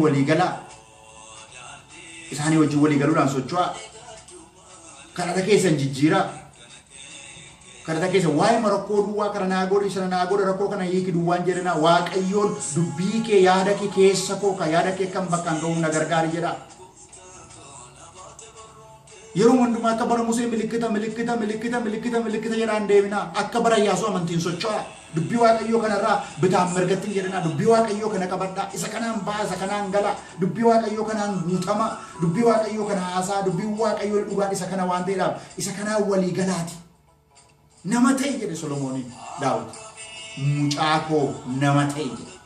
Walii galaa. Isaanii wajjin walii galuudhaan socho'aa. Kadhata keessan jijjiiraa. Kadhata keessa waa'ee rakkoo duwwaa kana naa godhi, sana naa godhi, rakkoo kana hiiki duwwaan jedhana. Waaqayyoon dubbii kee, yaada kee keessa koo ka yaada kee kan bakkaan ga'uun na gargaari jedha. Yeroo hundumaa akka bara Musee milikkita, milikkita, milikkita, milikkita, milikkita jedhaan deemina. Akka bara Iyyaasuu amantiin socho'a. Dubbii Waaqayyoo kanarraa bitaan mirgatti hin jedhina. Dubbii Waaqayyoo kana qabadhaa. Isa kanaan ba'a, isa kanaan gala. Dubbii Waaqayyoo kanaan guutama. Dubbii Waaqayyoo kana haasaa. Dubbii Waaqayyoo dhugaan isa kana waan ta'eedhaaf isa kanaan walii galaati. Nama ta'e jedhe Solomooniin Daawit. Mucaa koo nama ta'e jedhe.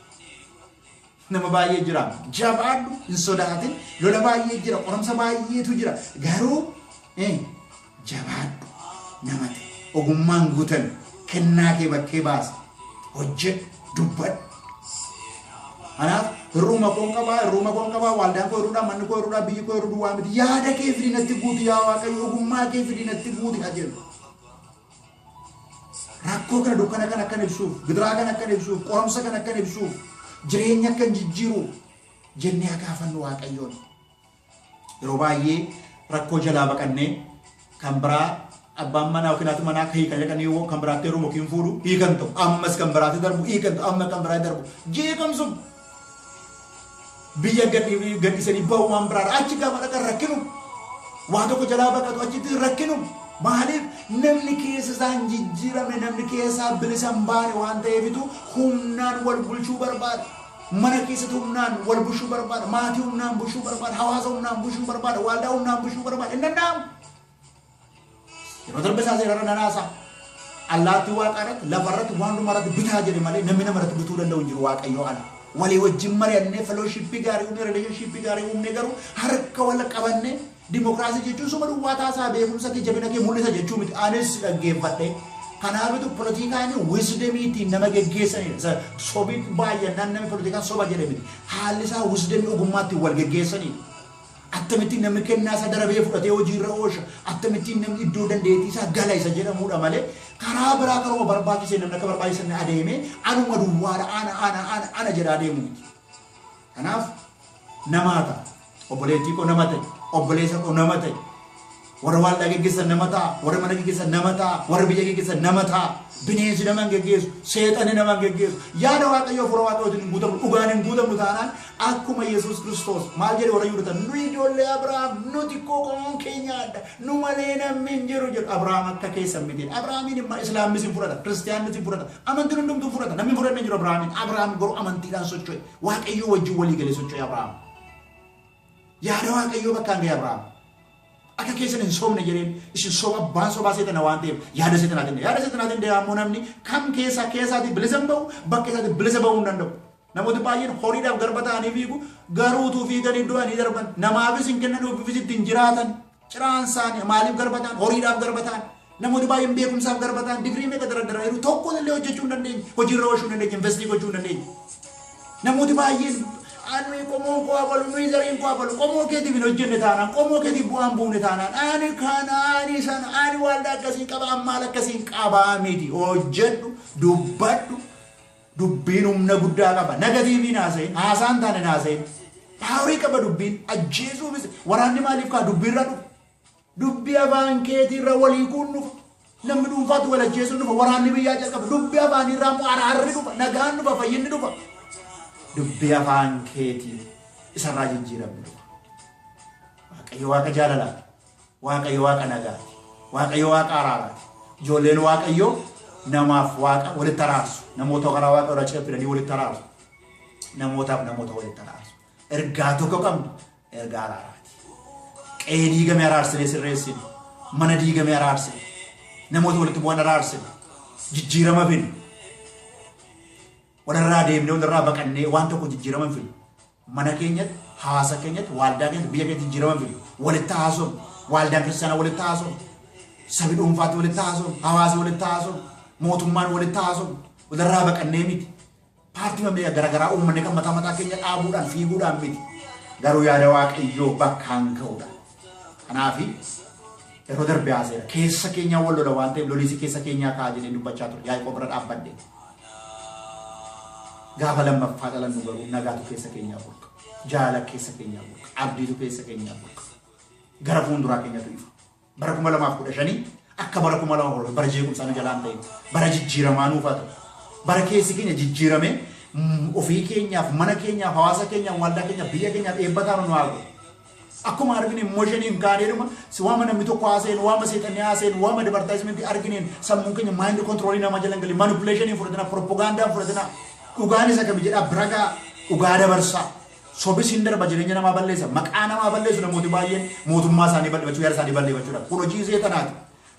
Nama baay'ee jira. Jabaadhu, hin sodaatin. Lola baay'ee jira. Qoramsa baay'eetu jira. Garuu jabaadhu, nama ta'e. Ogummaan guutame. Kennaa kee bakkee baasi. Hojjedhu, dubbadhu. Kanaaf hir'uma koon qabaa, hir'uma koon qabaa, waldaan koo hir'uudha, manni koo hir'uudha, biyyi koo hir'uu duwwaa miti. Yaada kee fidii natti guuti, yaa Waaqayyo, ogummaa kee fidii natti guuti haa jennu. Rakkoo kana, dukkana kana akkan ibsuuf, gidiraa kana akkan ibsuuf, qoramsa kana akkan ibsuuf, jireenya akkan jijjiiruuf jennee haa gaafannu Waaqayyoon. Yeroo baay'ee rakkoo jalaa baqannee kan biraa, abbaan manaa yookiin haati manaa hiikan jedhanii kan biraatti heerumu yookiin fuudhu, hiikan ta'u, ammas kan biraatti darbu, hiikan ta'u, amma kan biraatti darbu, jeeqamsum biyya gadhiisanii bahu waan biraadha. Achi gaafa dhaqan rakkinu, waa tokko jalaa baqatu, achitti rakkinu. Maaliif? Namni keessa isaa hin jijjiiramne, namni keessaa bilisa hin baane waan ta'eefitu humnaan wal bulchuu barbaada. Mana keessatti humnaan wal bulchuu barbaada, maatii humnaan bulchuu barbaada, hawaasa humnaan bulchuu barbaada, waldaa humnaan bulchuu barbaada. Hin danda'amu. Yeroo darbe isaa seerarra nanaasa. Allaattii waaqa irratti, lafa irratti, waan hundumaa irratti bitaa jedhe malee namni nama irratti bituu danda'u hin jiru Waaqayyoo ala. Walii wajjin mari'annee, fellowship gaarii uumnee, relationship gaarii uumnee, garuu harka wal qabannee. Dimokiraasii jechuun suma duwwaa taasaa beekumsa kee, jabina kee mul'isa jechuu miti. Anis dhaggeeffadhe. Kanaafitu politikaan wisdomii ittiin nama geggeessanidha. Sobi baay'annaan namni politikaan soba jedhe miti. Haalli isaa wisdomii, ogummaa ittiin wal geggeessanidha. Akkamittiin namni kennaa isaa darabee fudhatee hojiirra oolcha. Akkamittiin namni iddoo dandeettii isaa gala isa jedhamudha malee karaa biraa karuma barbaachisee namni akka barbaachisan adeemee anuma duwwaadha, ana, ana, ana, ana jedhaa deemu miti. Kanaaf namaa ta'a. Obboleettii koo nama ta'e, obboleessa koo nama ta'e, warra waldaa geggeessan nama ta'a, warra mana geggeessan nama ta'a, warra biyya geggeessan nama ta'a. Bineensi nama hin geggeessu, seexanni nama hin geggeessu. Yaada Waaqayyoo, Hafuura Waaqayyootiin hin guutamnu, dhugaan hin guutamnu taanaan, akkuma Yesuus Kiristoos maal jedhe warra Yihuudotaa? "Nu ijoollee Abrahaam, nuti koo qomoon keenya adda, nu malee namni hin jiru" jedhu. Abrahaam akka keessan miti. Abrahaamiin immoo Islaamnis hin fudhata, Kiristiyaannis hin fudhata, amantiin hundumtuu fudhata. Namni hin fudhanne hin jiru Abrahaamiin. Abrahaam garuu amantiidhaan socho'e. Waaqayyoo wajjin walii galee socho'e Abrahaam. Yaada Waaqayyoo bakkaan ga'e Abrahaam. Akka keessan hin soomne jedheen. Isin soba, abbaan sobaa seexana waan ta'eef yaada seexanaatiin, yaada seexanaatiin deemaa immoo namni kam keessa keessaatii bilisa hin ba'u, bakka isaatii bilisa ba'uu hin danda'u. Namooti baay'een horiidhaaf garba ta'anii fiigu, garuu utuu fiiganii du'anii darban. Namaafis hin kennan, ofiifis ittiin jiraatan. Ciraan isaanii maaliif garba ta'an? Horiidhaaf garba ta'an. Namooti baay'een beekumsaaf garba ta'an, digirii meeqa dardaraniiru, tokko illee hojjechuu hin dandeenye, hojiirra oolchuu hin dandeenye, invest gochuu hin dandeenye. Namooti baay'een ani qomoon koo abalu, nuyi zariin koo abalu, qomoo keetiif hin hojjenne taanaan, qomoo keetiif bu'aan buune taanaan, ani kana, ani sana, ani waldaa akkasii qaba, maal akkasiin qabaa miti. Hojjedhu, dubbadhu. Dubbiin humna guddaa qaba. Negative haasa'in, haasaan taane haasa'in. Power qaba dubbiin. Ajjeesuufis waraanni maaliif kaa? Dubbiirra dhufa. Dubbii afaan keetiirra walii kuun dhufa. Namni dhuunfaatti wal ajjeesuun dhufa. Waraanni biyyaa jalqaba. Dubbii afaaniirraa immoo araarri dhufa. Nagaan dhufa. Fayyinni dhufa. Dubbii afaan keetii isarraa jijjiiramni dhufa. Waaqayyo Waaqa jaalalaati. Waaqayyo Waaqa nagaati. Waaqayyo Waaqa araaraati. Ijoolleen Waaqayyo namaaf Waaqa walitti araarsu. Namoota karaa Waaqa irra ceephidanii walitti araarsu. Namootaaf namoota walitti araarsu. Ergaa tokko qabnu, ergaa araaraati. Qe'ee diigame araarsinee sirreessine. Mana diigame araarsine. Namoota walitti bu'an araarsine. Jijjiirama fidne. Walirraa deemnee, walirraa baqannee waan tokko jijjiirama hin fidnu. Mana keenyatti, hawaasa keenyatti, waldaa keenyatti, biyya keenyatti jijjiirama hin fidnu. Walitti haasofnu. Waldaan kiristaanaa walitti haasofnu. Sabi dhuunfaatti walitti haasofnu. Hawaasi walitti haasofnu. Mootummaan walitti haasofnu. Walirraa baqannee miti. Paartii mamee garaagaraa uummanni kan mataa mataa keenya dhaabuudhaan fiiguudhaan miti. Garuu yaada Waaqayyoo bakkaan ga'uudha. Kanaafi yeroo darbe haaseera. Keessa keenyaa wal lola waan ta'eef loliisi keessa keenyaa ka'a jedhee dubbachaa ture. Yaaqoob bira dhaabbadhe. Gaafa lammaffaa dhalannu garuu nagaatu keessa keenyaa burqa. Jaala keessa keenyaa burqa. Abdiitu keessa keenyaa burqa. Gara fuulduraa keenyatu ifa. Bara 2015 akka bara 2010 bara jeequmsaa nu jalaan ta'e, bara jijjiiramaa nuuf haa ta'u. Bara keessi keenya jijjiirame ofii keenyaaf, mana keenyaaf, hawaasa keenyaaf, waldaa keenyaaf, biyya keenyaaf eebba taanu nu haa godhu. Akkuma argine emotioniin kaaneedhuma si waama namni tokko haasa'een, waama seexanni haasa'een, waama advertisementii argineen sammuun keenya mind controlii nama jalan galee manipulationii fudhatina, propagandaan fudhatina. Dhugaan isa kami jedhaa bira ga'a, dhugaa dabarsaa. Sobis hin darba, jireenya namaa balleessa, maqaa namaa balleessu. Namooti baay'een mootummaa isaanii balleeffachuu, yaada isaanii balleeffachuudha. Kun hojii seexanaati.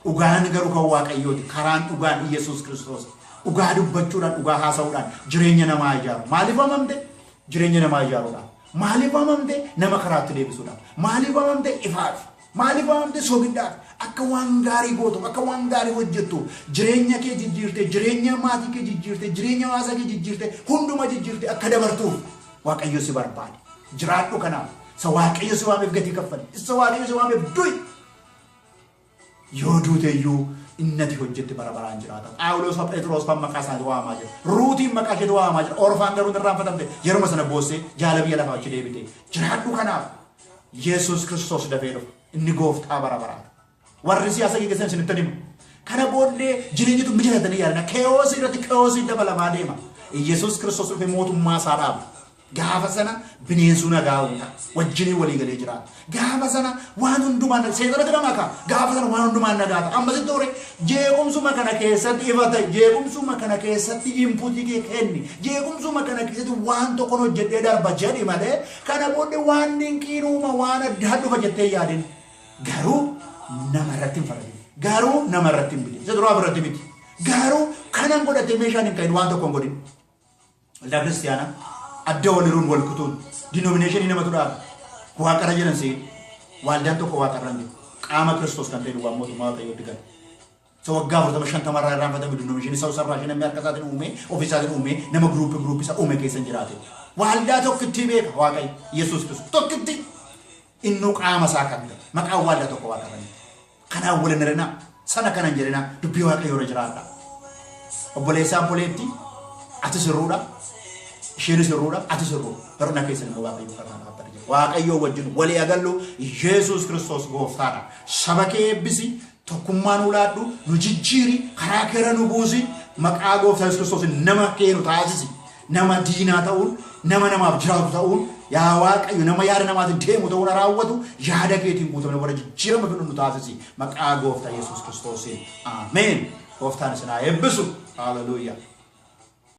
Dhugaan garuu kan Waaqayyooti. Karaan dhugaan Iyesuus Kiristoos. Dhugaa dubbachuudhaan, dhugaa haasa'uudhaan jireenya namaa ijaaru. Maaliif waamamte? Jireenya namaa ijaaruudhaan. Maaliif waamamte? Nama karaatti deebisuudhaaf. Maaliif waamamte? Ifaaf. Maaliif waamamte? Soogiddaaf. Akka waan gaarii gootu, akka waan gaarii hojjettu, jireenya kee jijjiirte, jireenya maatii kee jijjiirte, jireenya hawaasa kee jijjiirte, hunduma jijjiirte akka dabartuuf Waaqayyo si barbaade. Jiraadhu kanaaf. Isa Waaqayyo si waameef gatii kaffali. Isa Waaqayyo si waameef du'i. Yoo duute iyyuu innati hojjette bara baraan jiraata. Phaawulos fa Phexros fa maqaa isaanii waamaa jira. Ruutiin maqaa isheetu waamaa jira. Orfaan garuu hin irraanfatamte. Yeruma sana boossee jaala biyya lafaa achi deebite. Jiraadhu kanaaf. Yesuus Kiristoos dafee dhufa. Inni gooftaa bara baraati. Warri siyaasa geggeessan isinitti himu. Kana booddee jireenyitu mijatanii yaadna. Chaosii irratti chaosii dabalamaa deema. Yesuus Kiristoos dhufe mootummaa isaa dhaaba. Gaafa sana bineensuu nagaa uuma. Wajjinii walii galee jiraata. Gaafa sana waan hundumaan seexanatti nama ka'a. Gaafa sana waan hundumaan nagaa ta'a. Amma sitti hore, jeequmsuma kana keessatti ifa ta'e, jeequmsuma kana keessatti inputii kee kenni. Jeequmsuma kana keessatti waan tokkon hojjedhee darba jedhi malee kana booddee waan dinqiin uuma, waan addaa dhufa jettee yaadin. Garuu nama irratti hin faradin. Garuu nama irratti hin bitin. Isa duraa irratti miti. Garuu kanan godhatee meeshaan hin ka'in, waan tokko hin godhin. Waldaa kiristiyaanaa adda waliruun wal kutuun denominationii namatu dhaaba. Waaqarra jiran se'in. Waldaan tokko waaqarra hin jiru. Qaama Kiristoos kan ta'e duwwaan mootummaa Waaqayyootti gala. Isa waggaa 40 50 irraa irraanfatame, denominationii isa sarraa ishee namni harka isaatiin uume, ofii isaatiin uume, nama groupii groupii isa uume keessa hin jiraate. Waldaa tokkittii beeka Waaqayyo, Yesuus Kiristoos tokkitti, innuu qaama isaa kan ta'e, maqaan waldaa tokko waaqarra hin jiru. Kanaan wal hin hirinaa, sana kanan jedhinaa, dubbii Waaqayyoo irra jiraadha. Obboleessaa, obboleetti, ati sirruudha, isheenis sirruudha, ati sirruudha. Hir'ina keessan immoo Waaqayyo karraa dhaabbata jira. Waaqayyoo wajjin walii agallu. Yesuus Kiristoos gooftaadha. Saba kee eebbisi, tokkummaa nu laadhu, nu jijjiiri, karaa keera nu buusi, maqaa gooftaa Yesuus Kiristoos nama kee nu taasisi. Nama diinaa ta'uun, nama namaaf jiraatu ta'uun, yaa Waaqayyo, nama yaada namaatiin deemu ta'uun raawwatu, yaada keetiin guutamne warra jijjiirama fidhu nu taasisi. Maqaa gooftaa Yesuus Kiristoosiin. Ameen. Gooftaan isin haa eebbisu. Hallelujah.